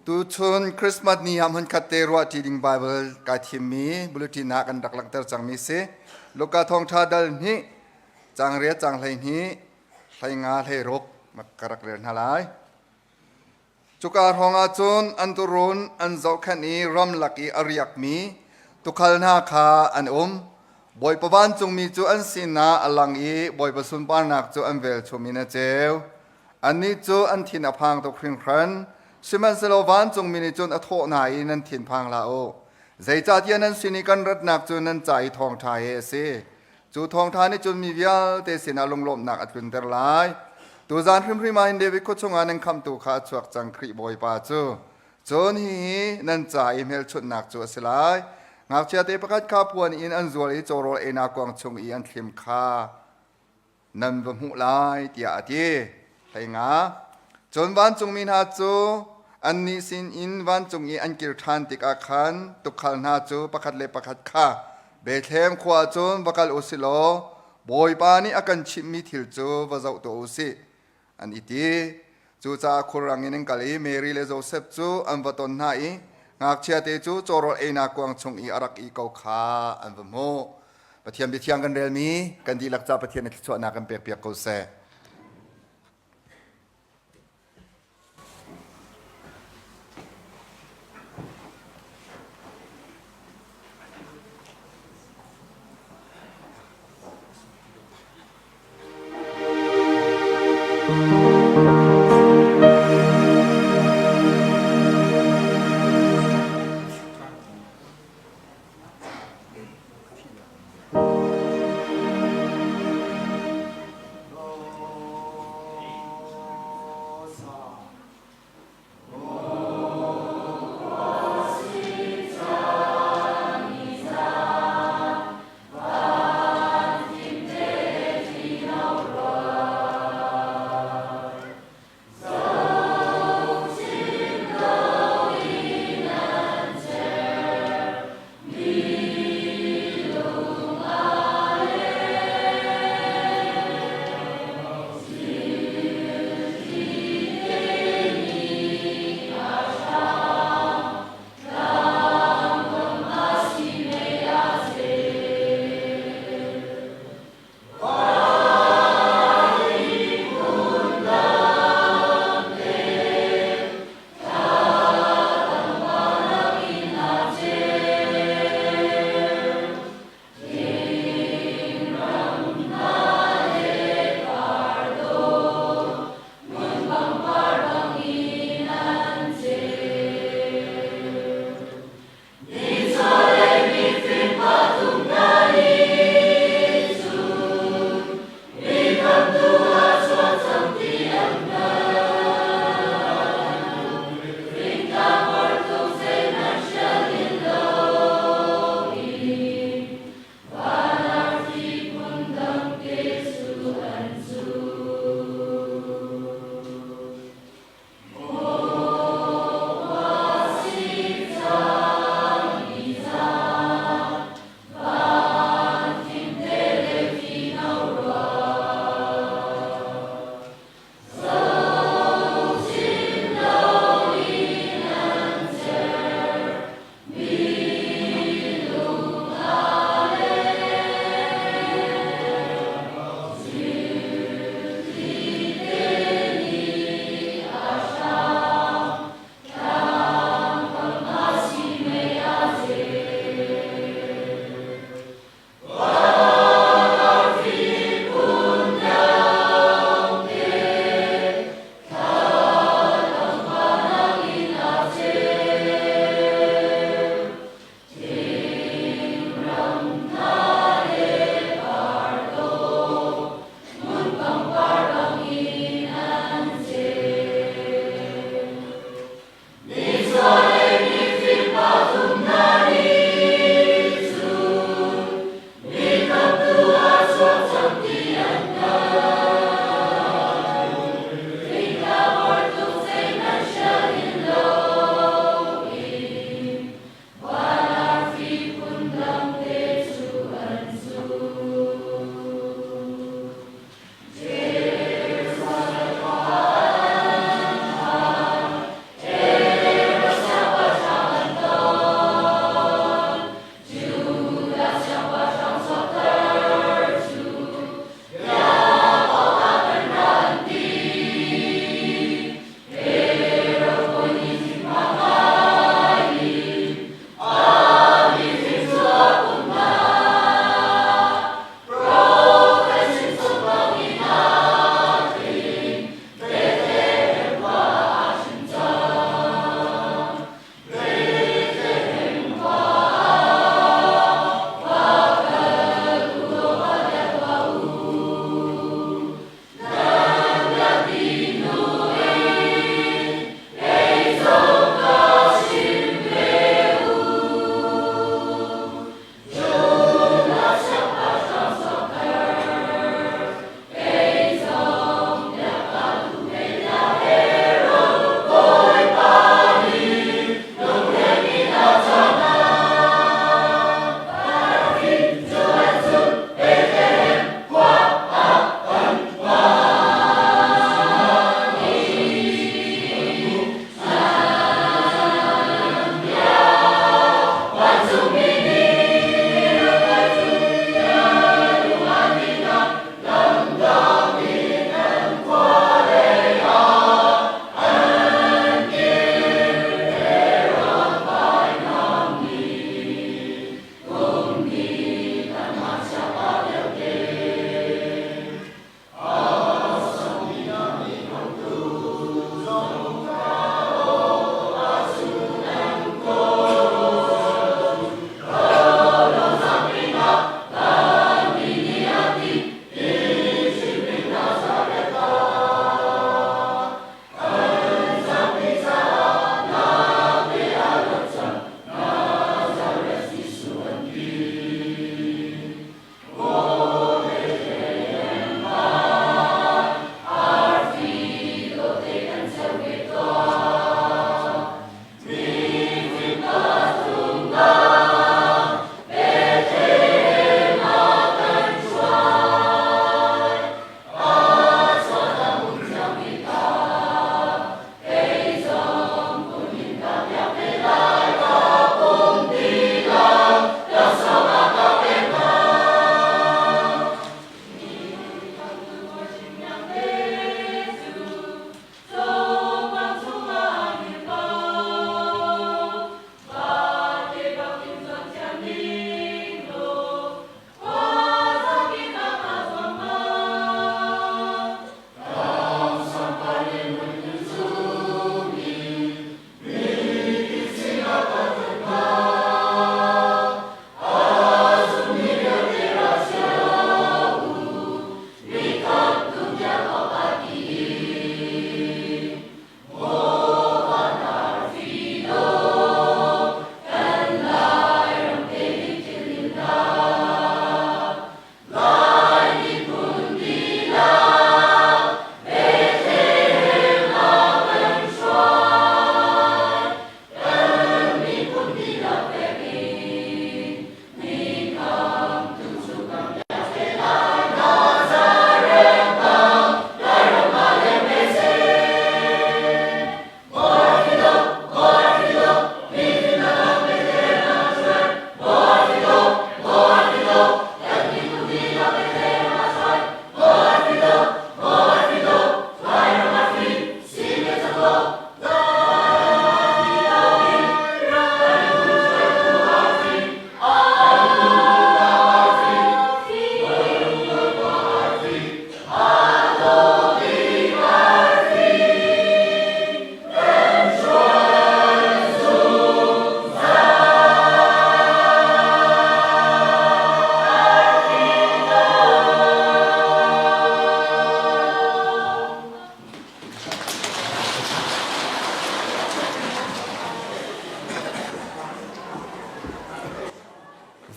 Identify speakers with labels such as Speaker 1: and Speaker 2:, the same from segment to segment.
Speaker 1: Tuchun Christmas ni ah hmunkhat te ruahṭi ding Baibal kai thimmi bulletin ah kan rak langhter cangmi si. Luka thawngṭha dal hnih, caang riat, caang 12, 15, 16 ka rak rel hna lai. Cuka hrawng ah cun an tuurun an zohkhenh i ramlak i a riakmi tuukhal hna kha an um. Bawipa vancungmi cu an sinah a lang i Bawipa sunparnak cu an velchum in a ceu. Annih cu an thin a phang tuk hringhran. Sihmanhsehlaw vancungmi nih cun a thawh hna i nan thin phang hlah u. Zeicahtiah nan sin i kan ratnak cu nan ca i thawngṭha hi a si. Cu thawngṭha nih cun mi vialte sinah lunglawmhnak a tlunter lai. Tuzan hrimhrim ah hin David khua chungah nan khamhtu kha a chuak cang Khrih Bawipa cu. Cun hihi nan ca i hmelchunhnak cu a si lai. Ngakchiate pakhat kha puan in an zual i cawrawl einak kuang chung i an thlim kha nan va hmuh lai tiah a ti. 15. Cun vancungmi hna cu annih sinin vancung i an kir ṭhan tikah khan tuukhal hna cu pakhat le pakhat kha Bethlehem khua ah cun va kal u sih law Bawipa nih a kan chimhmi thil cu va zoh tuah u sih, an i ti. Cucaah khulrang in an kal i Mary le Josef cu an va ton hna i ngakchiate cu cawrawl einak kuang chung i a rak ih ko kha an va hmuh. Pathian biathiang kan relmi kan dihlak ca Pathian nih thluachuahnak kan pekpiak ko seh.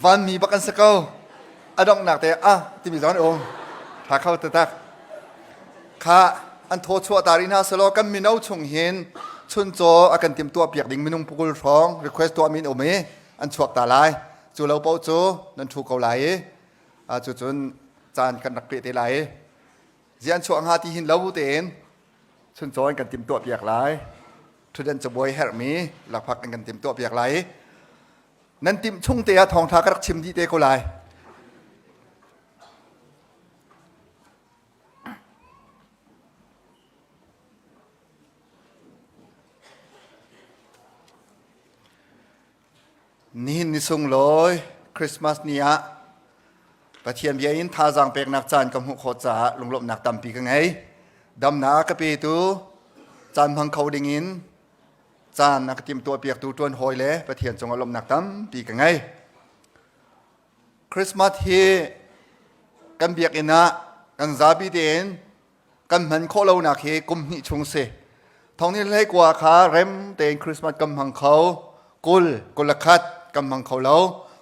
Speaker 1: Vanmi bak an si ko. A donghnak te ah timi zong an um. Tha kho taktak. Kha an thaw chuah ta rih hna selaw kan mino chung hin chuncaw a kan timtuah piak ding minung pukul hrawng request tuah min um i an chuak ta lai. Cu lo paoh cu nan thu ko lai i cucun caan kan rak peh te lai i zian chuah hnga ti hin lo tein chuncaw an kan timtuah piak lai. Ṭhutdan cabuai herhmi lakphak an kan timtuah piak lai i nan timh chung te ah thawngṭha ka rak chim dih te ko lai. Nihin ni sunglawi Christmas ni ah Pathian bia in thazaang peknak caan ka hmuh khawh caah lunglawmhnak tampi ka ngei. Damnak ka petu caan hmang kho ding in caan a ka timhtuahpiaktu ṭuan hawi le Pathian cungah lawmhnak tampi ka ngei. Christmas hi kan biakinn ah kan zapi tein kan hman khawh lonak hi kum hnih chung si. Thong ni hlei kua kha rem tein Christmas kan hmang kho. Kul, kul le khat kan hmang kho lo.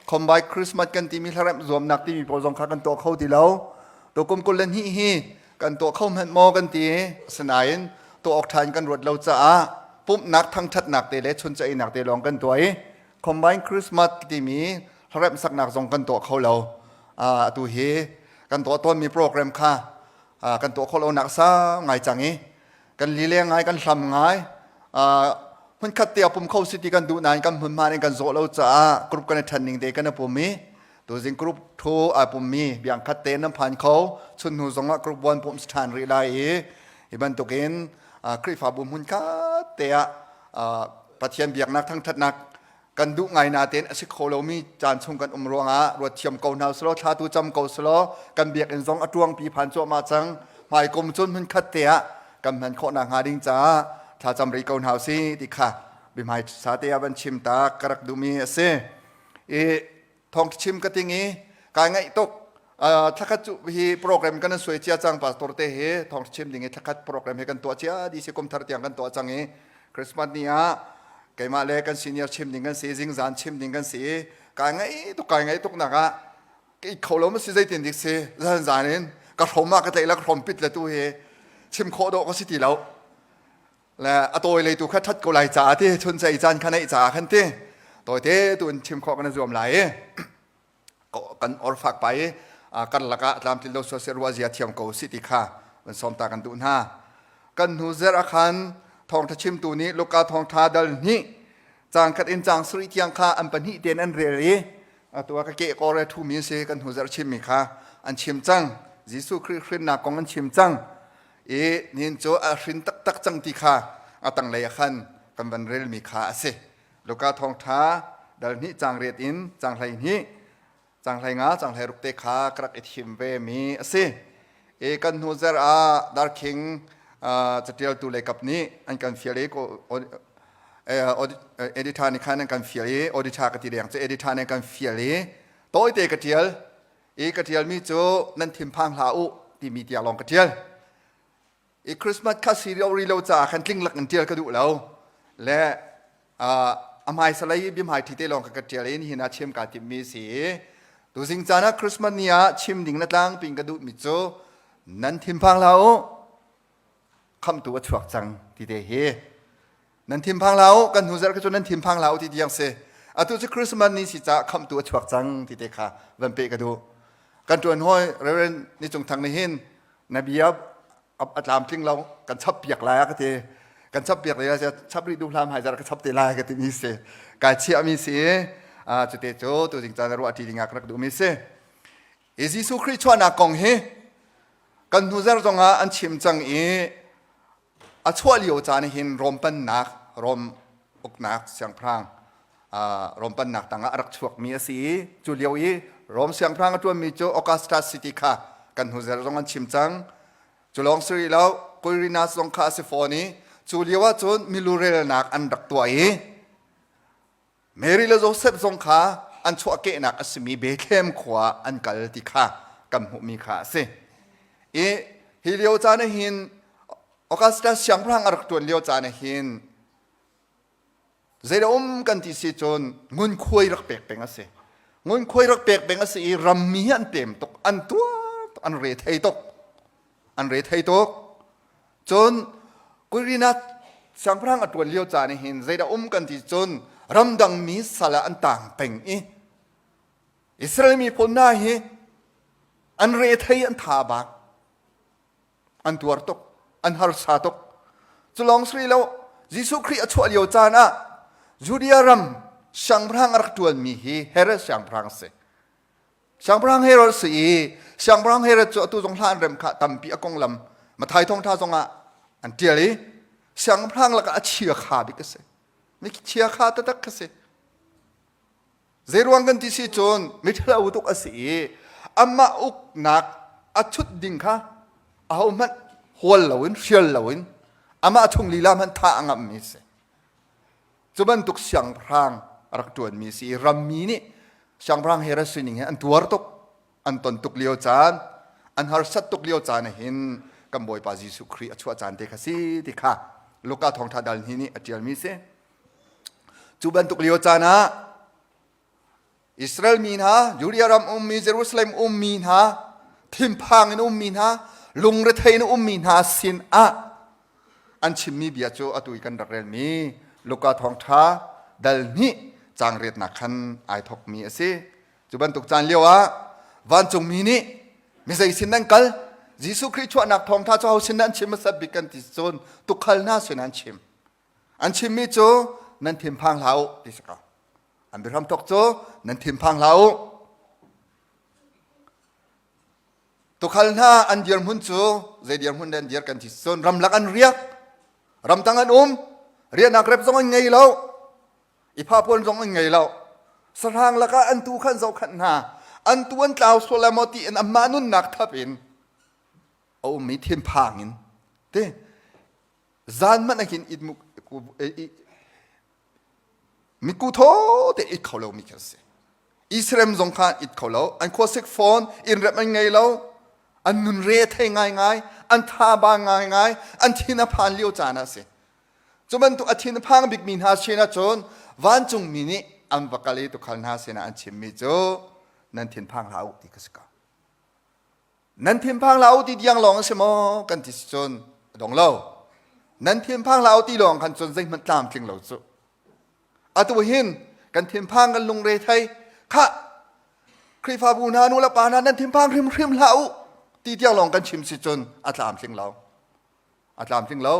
Speaker 1: Combine Christmas kan timi hlaremh zuamnak timi pawl zong kha kan tuah kho ti lo. Tukum 22 hi kan tuah kho hmanh maw kan ti. Asinain tuah awk ṭha in kan ruat lo caah pumhnak thangṭhatnak te le chuncaihnak te lawng kan tuah i Combine Christmas timi hlaremh saknak zong kan tuah kho lo. Atu hi kan tuah tawnmi program kha kan tuah khawh lonak sau ngai cang i kan lileng ngai kan hlam ngai hmunkhat te a pum kho si ti kan duh nain kan hmunhma in kan zawh lo caah group kan i ṭhen ning te kan i pum i tuzing group thu ai pummi biang khat te nan phan kho chun hnu zong ah group 1 pum ṭhan rih lai i hi bantukin Khrihfabu hmunkhat te ah Pathian biaknak thangṭhatnak kan duh ngai natein a si kho lomi caan chung kan um ruangah ruat thiam ko hna selaw thla tu cam ko selaw kan biakinn zong a tuangpi phan cuahmah cang hmai kum cun hmun khat te ah kan hman khawh nak hnga ding caah thla cam rih ko hna si ti kha bihmai sa te ah van chim ta ka rak duhmi a si i thawng chim ka ting i kai ngaih tuk thlakhat cu hi program kan suai cia cang pastor te hi thawng chim ding i thlakhat program hi kan tuah cia di si kum thar tiang kan tuah cang i Christmas ni ah keimah le kan senior chim ding kan si zingzan chim ding kan si i kai ngaih tuk kai ngaih tuk nak ah ka it kho lo ma si zeitin dik si zan zan in ka hrom ah ka tlaih la ka hrom pit le tu hi chim khawh dawh ka si ti lo le a tawi lei tu kha that ko lai caah ti chun cei caan kha neih caah khan ti tawite tu in chim khawh kan zuam lai i kan orfak pa i kan lakah tlamtlin lo sual ruah zia thiam ko si ti kha van sawm ta kan duh hna kan hnu zer a khan thawngtha chimtu nih Luka thawngtha dal hnih cang khat in cang suri tiang kha an pahnih ten an rel i atu ah ka ke kore thu mi si kan hnu zer chim mi kha an chim cang Jesuh Khrih hrinnak kong an chim cang i nihin cu a hrin taktak cang ti kha a tanglei ah khan kan van relmi kha a si Luka thawngṭha dal hnih caang riat in caang 12 caang 15 caang 16 te kha ka rak i thim ve mi a si. I kan hnu zer ah Darkhing catialtu lei kap nih an kan fial i editor nih khan an kan fial i auditor ka ti leng cu editor nih an kan fial i tawite ka tial i ka tialmi cu nan thinphang hlah u timi tiang lawng ka tial. I Christmas kha si ri lo caah khan tling lak in ṭial ka duh lo. Le a hmaisalei i biahmaiṭhi te lawng kha ka ṭial i nihin ah chim kaa timhmi a si. Tuzing caan ah Christmas ni ah chim ding na tlangpi in ka duhmi cu nan thinphang hlah u, khamhtu a chuak cang ti te hi. Nan thinphang hlah u, kan hnu zarh kha cu nan thinphang hlah u ti tiang si. Atu cu Christmas ni si caah khamhtu a chuak cang ti te kha van peh ka duh. Kan ṭuan hawi Reverend Ni Cung Thang nih hin na bia a tlamtling lo kan chap piak lai a ka ti kan chap piak lai chap rih duh hlam hai zar ka chap te lai ka ti mi si kai chiah mi si cute cu tu jing caan ruah ṭi ding ah ka rak duh mi si i Jesuh Khrih chuahnak kong hi kan hnu zer zong ah an chim cang i A chuah lio caan hin Rom pennak, Rom uknak siangpahrang, Rom pennak tangah a rak chuakmi a si i cu lio i Rom siangpahrang a ṭuanmi cu Augustus city kha kan hnu zer zong an chim cang. Cu lawng si rih lo, Quirinus zong kha a si fawn i cu lio ahcun milurelnak an rak tuah i Mary le Joseph zong kha an chuahkehnak a simi Bethlehem khua an kal ti kha kan hmuhmi kha a si. I hi lio caan ah hin Augustus siangpahrang a rak ṭuan lio caan ah hin zeidah um kan ti si cun ngunkhuai rak pek peng a si. Ngunkhuai rak pek peng a si i rammi hi an pem tuk, an tuar tuk, an re thei tuk. An re thei tuk. Cun Quirina siangpahrang a ṭuan lio caan hin zeidah um kan ti cun ramdang mi sal ah an tang peng i Israel miphun hna hi an re thei an tha bak. An tuar tuk, an harsa tuk. Cu lawng si lo, Jesuh Khrih a chuah lio caan ah Judea ram siangpahrang a rak ṭuanmi hi Herod siangpahrang a si. Siangpahrang Herod si i Siangpahrang Herod cu atu zong hla an rem kha tampi a konglam Mathai thawngṭha zongah an ṭial i siangpahrang lakah a chia kha bik a si. Mi chia kha taktak kha si. Zeiruang kan ti si cun miṭhalo tuk a si i amah uknak a chut ding kha ahohmanh hual loin hrial loin amah chung lila hmanh thah a ngamhmi a si. Cu bantuk siangpahrang a rak ṭuanmi a si i rammi nih siangpahrang Herod sining hi an tuar tuk, an ton tuk lio caan, an harsat tuk lio caan ah hin kan Bawipa Jesuh Khrih a chuah caan te kha si ti kha Luka thawngṭha dal hnih nih a ṭialmi a si. Cu bantuk lio caan ah Israel mi hna, Judea ram ummi, Jerusalem ummi hna, thinphang in ummi hna, lungrethei in ummi hna sin ah an chimmi bia cu atu i kan rak relmi Luka thawngṭha dal hnih caang riatnak khan ai thawkmi a si. Cu bantuk caan lio ah vancungmi nih mi zei sin nan kal? Jesuh Khrih chuahnak thawngṭha cu ho sin dah an chim hmasat bik kan ti cun tuukhal hna sin an chim. An chimmi cu nan thinphang hlah u ti si ko. An biahram thawk cu nan thinphang hlah u. Tukhal hna an dirhmun cu zei dirhmun an dir kan ti cun ramlak an riak, ramtang an um, riahnak rep zong an ngei lo, i phapuan zong an ngei lo. Sahrang lakah an tu khan zohkhanh hna, an tu an tlau sual lai maw ti in anmah nunnak thap in a ummi thinphang in te zan hmanh ah hin it Mitku thaw te it kho lomi khi an si. Israel zong kha it kho lo. An khuasik fawn, innrep an ngei lo. An nun re thei ngaingai, an tha ba ngaingai, an thin a phan lio caan ah a si. Cu bantuk a thin a phang bikmi hna sin ahcun vancungmi nih an va kal i tuukhal hna sinah an chimmi cu nan thinphang hlah u ti kha si ko. Nan thinphang hlah u ti tiang lawng a si maw kan ti si cun a dong lo. Nan thinphang hlah u ti lawng khan cun zeihmanh tlamtling lo cu. Atu hin kan thinphang kan lungre thei khah Khrihfabu hna nu le pa hna nan thinphang hrimhrim hlah u ti tiang lawng kan chim si cun a tlamtling lo. A tlamtling lo.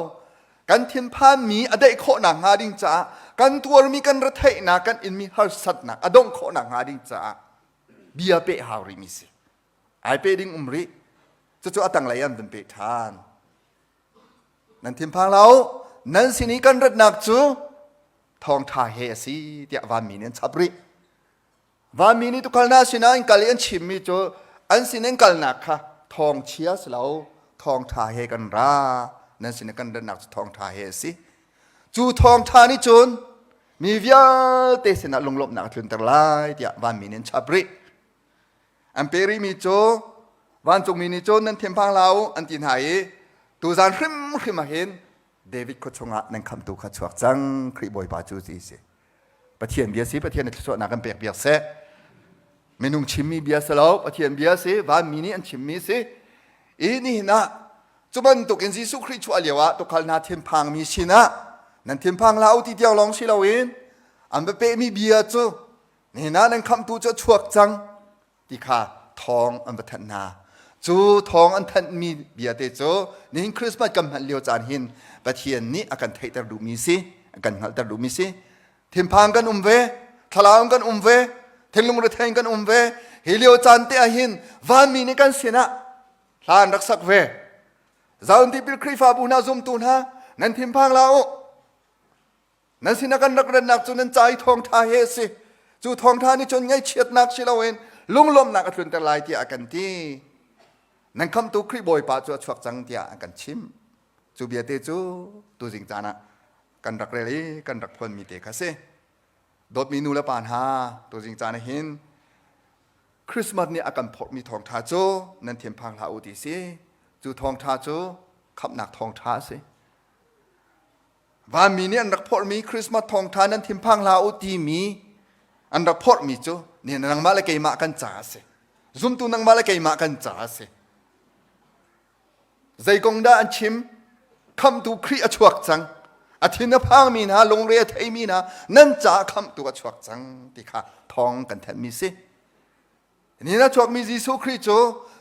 Speaker 1: Kan thinphanmi a daih khawhnak hnga ding caah kan tuarmi kan retheihnak kan inmi harsatnak a dongh khawhnak hnga ding caah bia peh hau rihmi si. Ai pe ding um rih. Cucu a tanglei an vun peh ṭhan. Nan thinphang lo, nan sin i kan ratnak cu thawngṭha he a si tiah vanmi nih an chap rih. Vanmi nih tuukhal hna sinah an kal i an chimmi cu an sin in kalnak kha thawngchia si lo, thawngṭha he kan ra. Nan sin i kan ratnak cu thawngṭha he a si. Cu thawngṭha nih cun mi vialte sinah lunglawmhnak a tlunter lai tiah vanmi nih an chap rih. An pe rihmi cu vancungmi nih cun nan thinphang hlah u an ti hna i tuzan hrimhrim ah hin David khua chungah nan khamtu kha chuak cang Khrih Bawipa cu ti si. Pathian bia si Pathian nih thluachuahnak kan pek biak seh. Minung chimmi bia si lo Pathian bia si vanmi nih an chimmi si. I nihin ah cu bantukin Jesuh Khrih chuah lio ah tuukhal hna thinphangmi sinah nan thinphang hlah u ti tiang lawng si loin an va pehmi bia cu Nihin ah nan khamhtu cu a chuak cang ti kha thawng an va thanh hna. Cu thawng an thanhmi bia te cu nihin Christmas kan hman lio caan hin Pathian nih a kan theihter duhmi si, a kan hngalhter duhmi si. Thinphang kan um ve, thlalau kan um ve, thinlung rethei kan um ve. Hi lio caan te ah hin vanmi nih kan sinah hla an rak sak ve. Zaun tipil Khrihfabu hna zumtu hna nan thinphang la u. Nan sinah kan rak ratnak cu nan ca i thawngṭha he a si. Cu thawngṭha nih cun ngaihchiatnak si loin lunglawmhnak a tlunter lai tiah a kan ti. Nan khamhtu Khrih Bawipa cu a chuak cang tiah an kan chimh. Cu biate cu tuzing caan ah kan rak rel i kan rak phuanmi te kha si. Dawtmi nu le pa hna, tuzing caan ah hin Christmas nih a kan phorhmi thawngṭha cu nan thinphang hlah u ti si. Cu thawngṭha cu khamhnak thawngṭha a si. Vanmi nih an rak phorhmi Christmas thawngṭha nan thinphang hlah u timi An rak phorhmi cu nihin nangmah le keimah kan ca a si. Zumtu nangmah le keimah kan ca a si. Zei kong dah an chim? Khamhtu Khrih a chuak cang. A thin a phangmi hna, lungre a theimi hna, nan caah khamhtu a chuak cang ti kha thawng kan thanhmi si. Ni a chuakmi Jesuh Khrih cu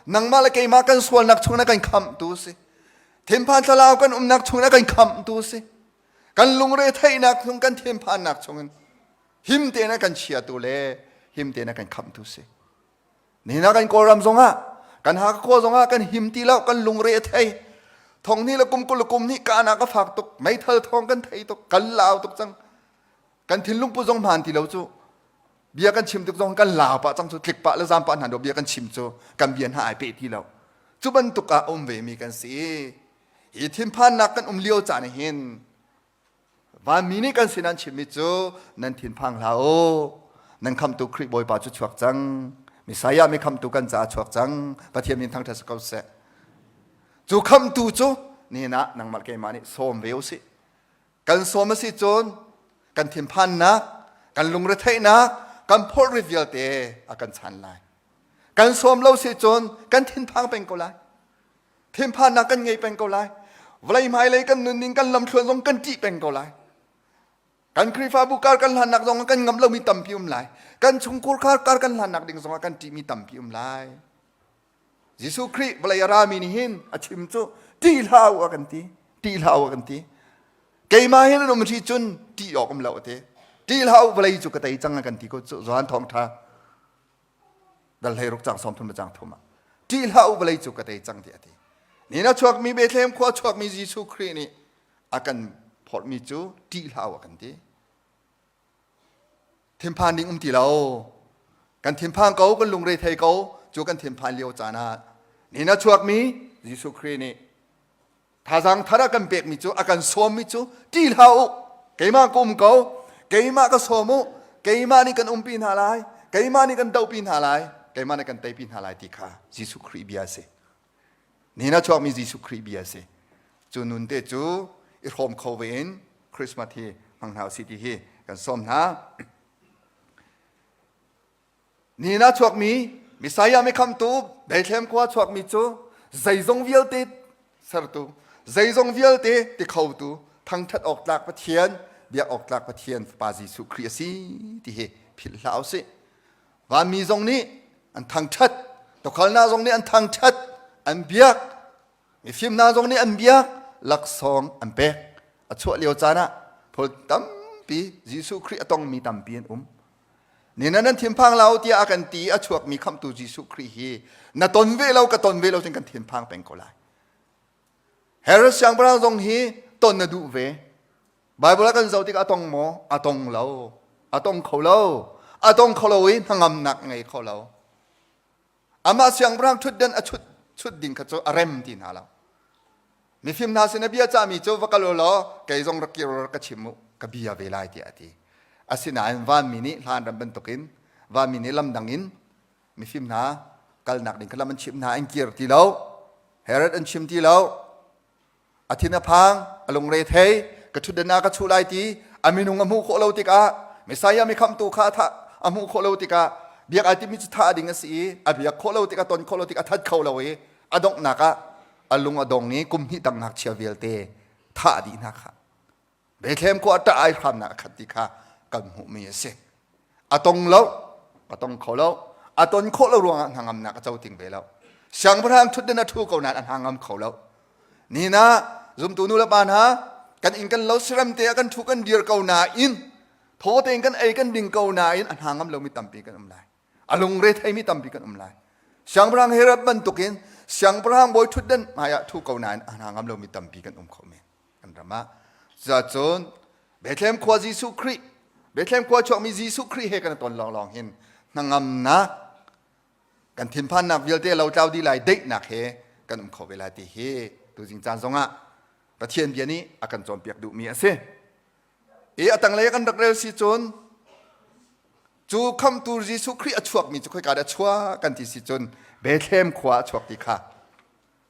Speaker 1: nangmah le keimah kan sualnak chungin a kan khamhtu si. Thinphan thlalau kan umnak chungin a kan khamhtu si. Kan lungre theihnak chung kan thinphannak chungin him tein a kan chiatu le him tein a kan khamhtu si. Nihin ah kan Kawlram zongah kan Hakha khua zongah kan him ti lo kan lungre a thei. Thong hnih le kum 20 le kum hnih kahnak a fak tuk meithal thawng kan thei tuk kan lau tuk cang. Kan thinlung pu zong hmaan ti lo cu bia kan chim tuk zong kan lau pah cang cu tlik pah le zam pah hna do bia kan chim cu kan bia hna ai peh ti lo. Cu bantuk ah um ve mi kan si. Hi thinphannak kan um lio caan hin Vanmi nih kan sin an chimmi cu nan thinphang hlah u. Nan khamhtu Khrih Bawipa cu chuak cang. Messiah mi khamhtu kan caah chuak cang. Pathian min thangṭhat si ko seh. Cu khamhtu cu nihin ah nangmah keimah nih sawm ve u sih. Kan sawm a si cun kan thinphannak, kan lungretheihnak, kan phorhrit vialte a kan chan lai. Kan sawm lo si cun kan thinphang peng ko lai. Thinphannak kan ngei peng ko lai. Vawlei hmailei kan nunning kan lamthluan zong kan ṭih peng ko lai. Kan Khrihfabu kar kan hlannak zong kan ngamh lomi tampi um lai. Kan chungkhur kar kar kan hlannak ding zongah kan ṭihmi tampi um lai. Jesuh Khrih vawlei a rami nih hin a chim cu ṭih hlah u a kan ti. Ṭih hlah u a kan ti. Keimah hin an um hri cun ṭih awk um lo a ti. Ṭih hlah u vawlei cu ka tei cang a kan ti ko cu Johan thawngṭha dal hlei ruk cang 30 le cang thum ah ṭih hlah u vawlei cu ka tei cang tiah a ti ni na chuakmi Bethlehem khua chuakmi Jesuh Khrih nih a kan phorhmi cu ṭih hlah u a kan ti thinphan ding um ti lo kan thinphang ko kan lungre thei ko cu kan thinphan lio caan ah ni na chuakmi Jesuh Khrih nih Thazaang thar a kan pekmi cu a kan sawmmi cu ṭih hlah u keimah ka um ko keimah ka sawm u keimah nih kan umpi hna lai keimah nih kan dohpi hna lai keimah nih kan teipi hna lai ti kha Jesuh Khrih bia a si. Nihin a chuakmi Jesuh Khrih bia a si. Cu nun te cu i hrawm kho ve in Christmas hi hmang hna usih ti hi kan sawm hna. Nihin ah chuakmi Messiah mikhamtu Bethlehem khua chuakmi cu zeizong vialte sertu, zeizong vialte ti khotu, thangṭhat awk tlak Pathian, biak awk tlak Pathian Fapa Jesuh Khrih a si ti hi philh hlah usih. Vanmi zong nih an thangṭhat, tuukhalnak zong nih an thangṭhat, an biak, Mifim hna zong nih an biak, laksawng an pek. A chuah lio caan ah phul tampi Jesuh Khrih a tongmi tampi an um. Nina nan thinphang lo tiah a kan ti i a chuakmi khamhtu Jesuh Khrih hi na ton ve lo ka ton ve lo cun kan thinphang peng ko lai. Herod siangpahrang zong hi ton na duh ve. Bible ah kan zoh tikah a tong maw? A tong lo. A tong kho lo. A tong kho lo i hnangamnak ngei kho lo. Amah siangpahrang ṭhutdan a chut chut ding kha cu a rem ti hna lo. Mifim hna sin a bia cahmi cu va kal u law kei zong rak kir rak ka chim u ka bia ve lai tiah a ti. Asinain vanmi nih hlan ram bantukin vanmi nih lam dang in mifim hna kalnak ding kha lam an chimh hna an kir ti lo. Herod an chim ti lo. A thin a phang, a lungre thei, ka ṭhutdan ah ka chuh lai ti a minung a hmuh khawh lo tikah Messiah mi khamhtu kha a thah a hmuh khawh lo tikah biak ai timmi cu thah ding a si i a biak khawh lo tikah ton khawh lo tikah a that kho lo i a donghnak ah a lung a dong i kum hnih tang ngakchia vialte thah dih hna kha Bethlehem khua ṭah ai hramnak a khat ti kha kan hmuhmi a si. A tong lo, a tong kho lo, a ton khawh lo ruangah hnangamnak a co ting ve lo. Siangpahrang ṭhutdan a ṭhu ko nain a hnangam kho lo. Ni na zumtu nu le pa hna kan inn kan lo siram te ah kan ṭhu kan dir ko nain thaw tein kan ei kan ding ko nain a hnangam lomi tampi kan um lai. A lungre theimi tampi kan um lai. Siangpahrang Herod bantukin siangpahrang bawi ṭhutdan hmaiah ṭhu ko nain a hnangam lomi tampi kan um kho men. Kan ram ah. Cuacun Bethlehem khua Jesuh Khrih, Bethlehem khua chuakmi Jesuh Khrih he kan ton lawnglawng hin hnangamnak kan thinphannak vialte lo tlau dih lai daihnak he kan um kho ve lai ti hi tuzing caan zongah Pathian bia nih a kan cawnpiak duhmi a si. I a tanglei kan rak rel si cun cu khamtu Jesuh Khrih a chuakmi cu khoika dah a chuak kan ti si cun Bethlehem khua a chuak ti kha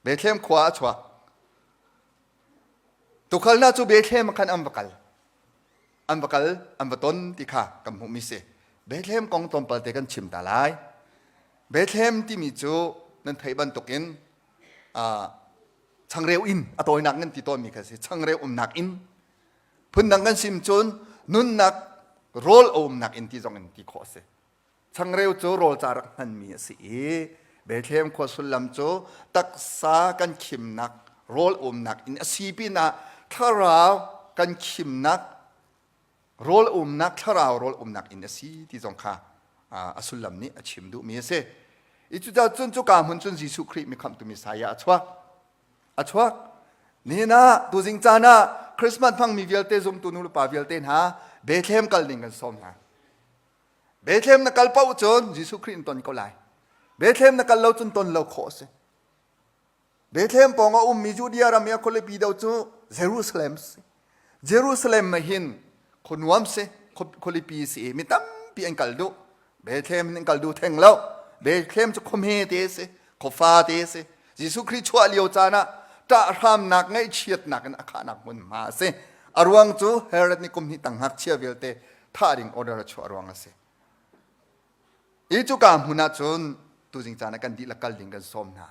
Speaker 1: Bethlehem khua a chuak. Tuukhal hna cu Bethlehem ah khan an va kal. An va kal, an va ton ti kha kan hmuhmi si. Bethlehem kong tlawmpal te kan chim ta lai. Bethlehem timi cu nan theih bantukin changreu inn a tawinak nan ti tawnmi kha si changreu umnak inn phundang kan sim cun nunnak rawl a umnak inn ti zong in ti khawh a si. Changreu cu rawl ca rak hmanmi a si i Bethlehem khua sullam cu taksa kan khimnak rawl umnak inn a si pinah thlarau kan khimnak rawl umnak thlarau rawl umnak inn a si ti zong kha a sullam nih a chim duhmi a si. I cucaah cun cuka hmun cun Jesuh Khrih mikhamhtu Messiah a chuak. A chuak. Nihin ah tuzing caan ah Christmas hmangmi vialte zumtu nu le pa vialte hna Bethlehem kal ding kan sawm hna. Bethlehem na kal paoh cun Jesuh Khrih in ton ko lai. Bethlehem na kal lo cun ton lo khawh a si. Bethlehem pawng a ummi Judea ram i a khualipi deuh cu Jerusalem si. Jerusalem ah hin khuanuam si, khualipi si i mi tampi an kal duh. Bethlehem hin an kal duh theng lo. Bethlehem cu khuahme te si, khuafa te si. Jesuh Khrih chuah lio caan ah ṭahhramnak ngaihchiatnak in a khahnak hmunhma a si. A ruang cu Herod nih kum hnih tang ngakchia vialte thah ding order a chuah ruang a si. I cuka hmun ah cun tuzing caan ah kan dihlak kal ding kan sawm hna.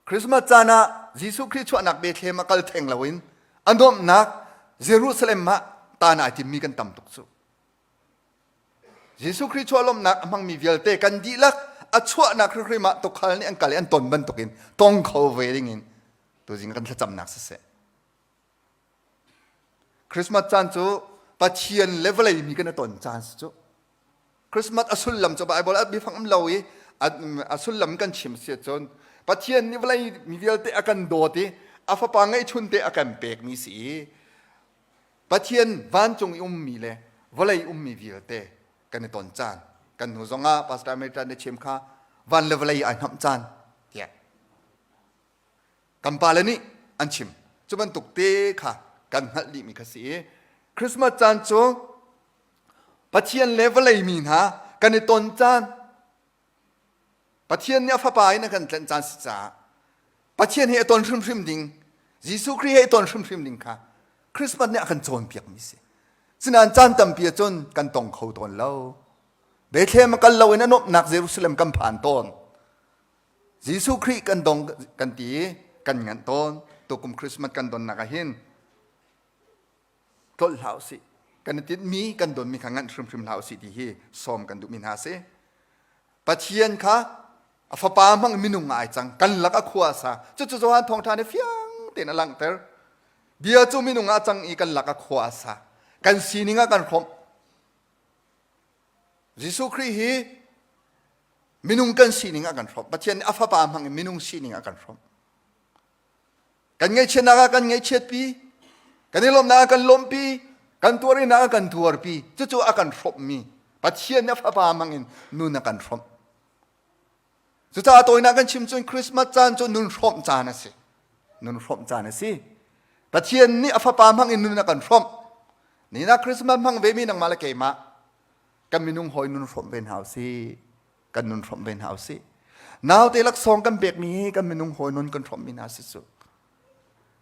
Speaker 1: Christmas caan ah Jesuh Khrih chuahnak Bethlehem ah kal theng loin a nuamhnak Jerusalem ah taan ai timmi kan tam tuk cu. Jesuh Khrih chuah lawmhnak a hmangmi vialte kan dihlak a chuahnak hrimhrim ah tukhal nih an kal i an ton bantukin tong kho ve dingin tuzing kan thlacamnak siseh. Christmas caan cu Pathian le vawlei mi kan i ton caan si cu. Christmas a sullam cu Bible ah biafang um lo i a sullam kan chim si ahcun Pathian nih vawlei mi vialte a kan dawt i a fapa ngeihchun te a kan pekmi si i Pathian vancung i ummi le vawlei ummi vialte kan i ton caan. Kan hnu zongah Pastor America nih chim kha van le vawlei ai hnamh caan tiah Kan pale nih an chim. Cu bantuk te kha kan hngalh dihmi kha si i Christmas caan cu Pathian le vawlei mi hna kan i ton caan Pathian nih a fapa in a kan tlenh caan si caah Pathian he a ton hrimhrim ding Jesuh Khrih he i ton hrimhrim ding kha Christmas nih a kan cawnpiakmi si. Sinain caan tampi ahcun kan tong kho tawn lo. Bethlehem a kal loin a nuamhnak Jerusalem kan phan tawn. Jesuh Khrih kan dong kan ti i kan nganh tawn. Tukum Christmas kan donnak ah hin tlolh hlah usih. Kan i tinhmi kan donmi kha nganh hrimhrim hlah usih ti hi sawm kan duhmi hna a si. Pathian kha a fapa hmang minung ah ai cang. Kan lak a khua a sa. Cucu Johan thawngṭha nih fiang tein a langhter. Bia cu minung ah a cang i kan lak a khua a sa. Kan sining ah kan hrawmh. Jesuh Khrih hi minung kan sining a kan hrawmh. Pathian nih a fapa hmang in minung sining a kan hrawmh. Kan ngaihchiatnak ah kan ngaihchiatpi, kan i lawmhnak ah kan lawmhpi, kan tuarinak ah kan tuarpi. Cucu a kan hrawmhmi Pathian nih a fapa hmang in nun a kan hrawmh. Cucaah tawinak kan chim cun Christmas caan cu nun hrawmh caan a si. Nun hrawmh caan a si. Pathian nih a fapa hmang in nun a kan hrawmh. Nina Christmas hmang ve mi nangmah le keimah kan minung hawi nun hrawmh ve hna usih. Kan nun hrawmh ve hna usih. Naute laksawng kan pekmi hi kan minung hawi nun kan hrawmhmi hna si cu.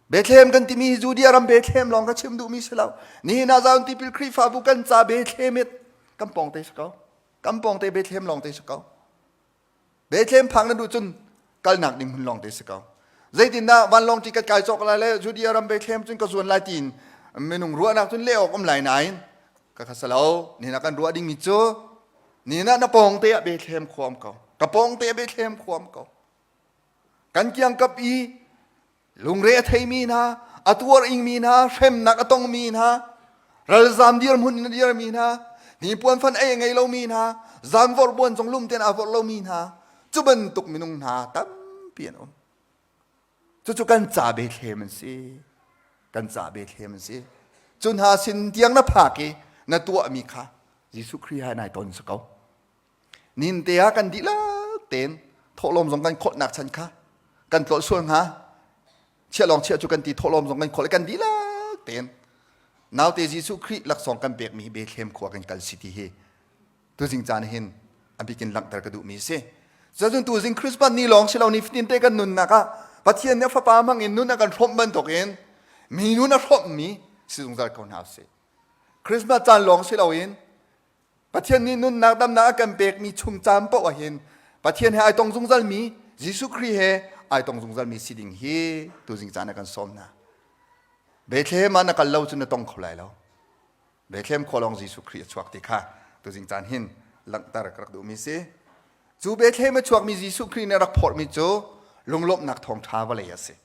Speaker 1: Bethlehem kan timi hi Judea ram Bethlehem lawng ka chim duhmi si lo. Nihin ah Zion tipil Khrihfabu kan ca Bethlehem it kan pawng te si ko. Kan pawng te Bethlehem lawng te si ko. Bethlehem phak na duh cun kalnak ding hmun lawng te si ko. Zeitindah vanlawng ticket kai cawk lai le Judea ram Bethlehem cun ka zuan lai tiin minung ruahnak cun leh awk um lai nain ka kha salo nina kan ruah dingmi cu nina na pawng te ah Bethlehem khua um ko ka pawng te ah Bethlehem khua um ko kan kiangkap i Lungre a theimi hna, a tuar ingmi hna, hremnak a tongmi hna, ralzam dirhmun in a dirmi hna, hnipuan fan ei a ngei lomi hna, zanvorh buan zong lum tein aa vorh lomi hna, cu bantuk minung hna tampi an um. Cucu kan ca Bethlehem an si. Kan ca Bethlehem an si. Cu hna sin tiang na phak i na tuahmi kha Jesuh Khrih hai nai ton si ko. Nin te ah kan dihlak tein thawhlawm zong kan khawlhnak chan kha kan tlolh sual hnga. Chiah lawng chiah cu kan ti thawhlawm zong kan khawlh kan dihlak tein naute Jesuh Khrih laksawng kan pekmi hi Bethlehem khua kan kal si ti hi tuzing caan hin a bikin langhter ka duhmi si. Cun tuzing Christmas ni lawng si lo ni fatin te kan nunnak ah Pathian nih a fapa hmang in nun a kan hrawmh bantukin mi nun a hrawmhmi si zungzal ko hna usih. Christmas caan lawng si loin. Pathian nih nunnak damnak a kan pekmi chung caan paoh ah hin Pathian he ai tong zungzalmi Jesuh Khrih he ai tong zungzalmi si ding hi tuzing caan ah kan sawm hna. Bethlehem ah na kal lo cu na tong kho lai lo. Bethlehem khua lawng Jesuh Khrih a chuak ti kha tuzing caan hin langhter ka rak duhmi si. Cu Bethlehem a chuakmi Jesuh Khrih nih a rak phorhmi cu lunglawmhnak thawngṭha vawlei a si.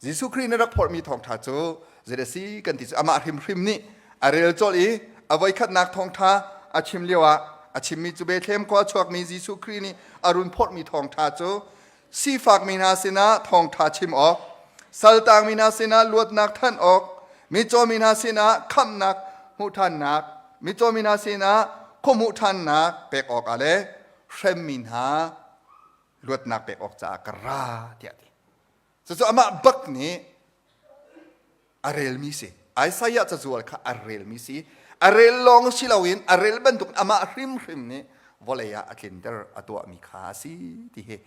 Speaker 1: Jesuh Khrih nih rak phorhmi thawngṭha cu zei a si kan ti cu amah hrimhrim nih a rel colh i a voikhatnak thawngṭha a chim lioah a chimmi cu Bethlehem khua chuakmi Jesuh Khrih nih a run phorhmi thawngṭha cu sifakmi hna sinah thawngṭha chim awk, saltangmi hna sinah luatnak thanh awk, mitcawmi hna sinah khamhnak hmuh ṭhannak, mitcawmi hna sinah khuahmuh ṭhannak pek awkah le hremmi hna luatnak pek awk caah ka ra tiah a ti. Cucu amah bak nih a relmi si. Isaiah cazual kha a relmi si. A rel lawng si loin a rel bantuk amah hrimhrim nih vawlei ah a tlinter a tuahmi kha a si ti hi.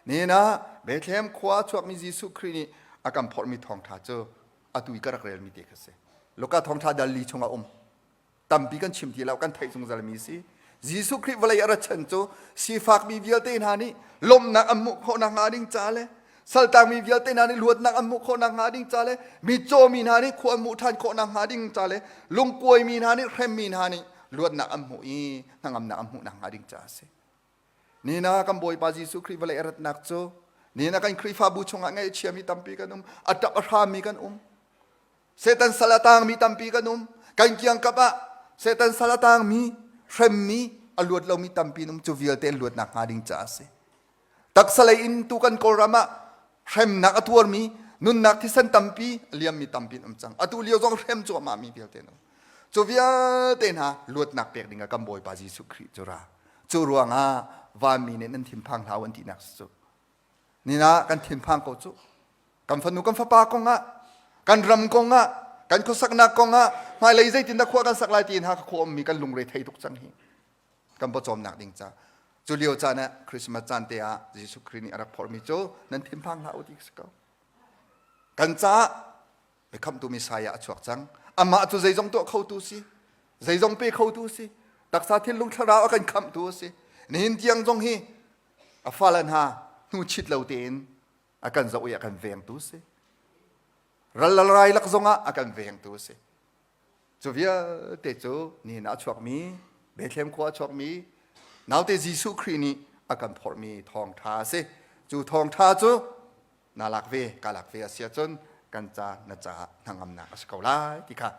Speaker 1: Nihin ah Bethlehem khua chuakmi Jesuh Khrih nih a kan phorhmi thawngṭha cu atu i ka rak relmi te kha si. Luka thawngṭha dal li chungah um. Tampi kan chim ti lo, kan theih zungzalmi si. Jesuh Khrih vawlei a rat chan cu sifakmi vialte hna nih lawmhnak an hmuh khawh nakhnga ding ca le saltangmi vialte hna nih luatnak an hmuh khawh nakhnga ding ca le mitcawmi hna nih khua an hmuh ṭhan khawh nakhnga ding ca le lungkuaimi hna nih hremmi hna nih luatnak an hmuh i hnangamnak an hmuh nakhnga ding ca a si. Nina kan Bawipa Jesuh Khrih vawlei a ratnak cu nina kan Khrihfabu chungah ngaihchiami tampi kan um, a ṭap a hrammi kan um. Satan sal a tangmi tampi kan um. Kan kiangkap ah Satan sal a tangmi, hremmi, a luat lomi tampi um cu vialte an luatnak hnga ding caah a si. Taksa lei in tu kan Kawlram ah hremnak a tuarmi, nunnak thisen tampi a liammi tampi an um cang. Atu lio zong hrem cuahmah mi vialte an um. Cu vialte hna luatnak pek ding ah kan Bawipa Jesuh Khrih cu ra. Cu ruangah vanmi nih nan thinphang hlah u an tinak cu. Nina kan thinphang ko cu. Kan fanu kan fapa kongah, kan ram kongah, kan khuasaknak kongah hmailei zeitindah khua kan sak lai tiin ha ka khua ummi kan lungre thei tuk cang hi. Kan pawcawmnak ding ca. Cu lio caan ah Christmas caan te ah Jesuh Khrih nih a rak phorhmi cu nan thinphang hlah u ti si ko. Kan caah Biakhamtu Messiah a chuak cang. Amah cu zeizong tuah khotu si, zeizong pe khotu si, taksa thinlung thlarau a kan khamhtu a si. Nihin tiang zong hi a fale hna hnu chit lo tein a kan zoh i a kan vengtu si. Ral rai lak zongah a kan vengtu si. Cu vialte cu nihin ah a chuakmi Bethlehem khua a chuakmi naute Jesuh Khrih nih a kan phorhmi thawngṭha a si. Cu thawngṭha cu na lak ve ka lak ve a si ahcun kan ca na caah hnangamnak a si ko lai ti kha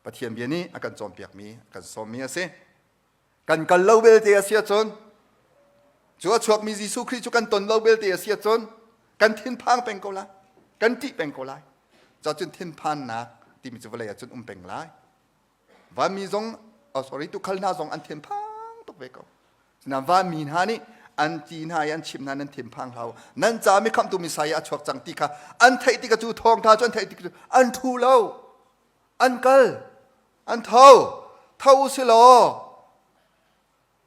Speaker 1: Pathian bia nih a kan cawnpiakmi a kan sawmmi a si. Kan kal lo belte a si ahcun cu a chuakmi Jesuh Khrih cu kan ton lo belte a si ahcun kan thinphang peng ko lai kan ṭih peng ko lai cun thinphannak timi cu vawlei ah cun um peng lai vanmi zong oh sorry tukhal hna zong an thinphang tuk ve ko Sinain vanmi hna nih an ti hna i an chimh hna nan thinphang hlah u nan ca mi khamhtu Messiah a chuak cang ti kha an theih tikah cu thawngṭha cu an theih tik cu an ṭhu lo an kal an tho tho u si law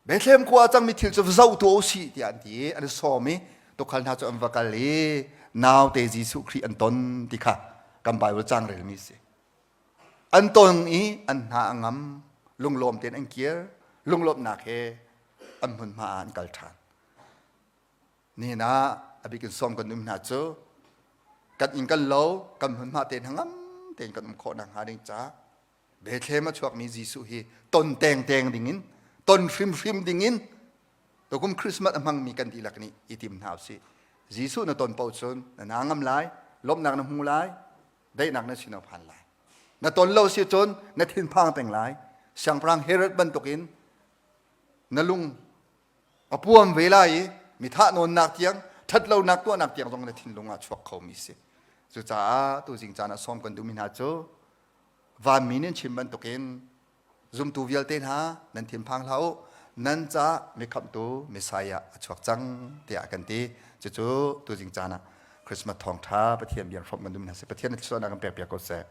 Speaker 1: Bethlehem khua a cangmi thil cu zoh tuah u sih tiah an ti i an i sawm i tukhal hna cu an va kal i naute Jesuh Khrih an ton ti kha kan Bible cang relmi si. An ton i an hna a ngam, lunglawm tein an kir, lunglawmhnak he an hmunhma ah an kal ṭhan. Nihin ah a bik in sawm kan um hna cu kan inn kan lo, kan hmunhma tein hnangam tein kan um khawh nakhnga ding caah Bethlehem a chuakmi Jesuh hi ton tengteng dingin ton hrimhrim dingin tukum Christmas a hmangmi kan dihlak nih i tim hna usih. Jesuh na ton paoh cun na hna ngam lai, lawmhnak na hmu lai, daihnak na sin a phan lai. Na ton lo si cun na thinphang peng lai. Siangpahrang Herod bantukin na lung a puam ve lai i mi thahnawnnak tiang ṭhatlonak tuahnak tiang zong na thinlung ah chuak khomi si. Cucaah tuzing caan ah sawm kan duhmi hna cu Vanmi nih an chim bantukin zumtu vialte hna nan thinphang hlah u nan caah mikhamhtu Messiah a chuak cang tiah a kan ti. Cucu tuzing caan ah Christmas thawngṭha Pathian bia hrawmh kan duhmi hna si. Pathian na thluachuahnak kan pekpiak ko seh.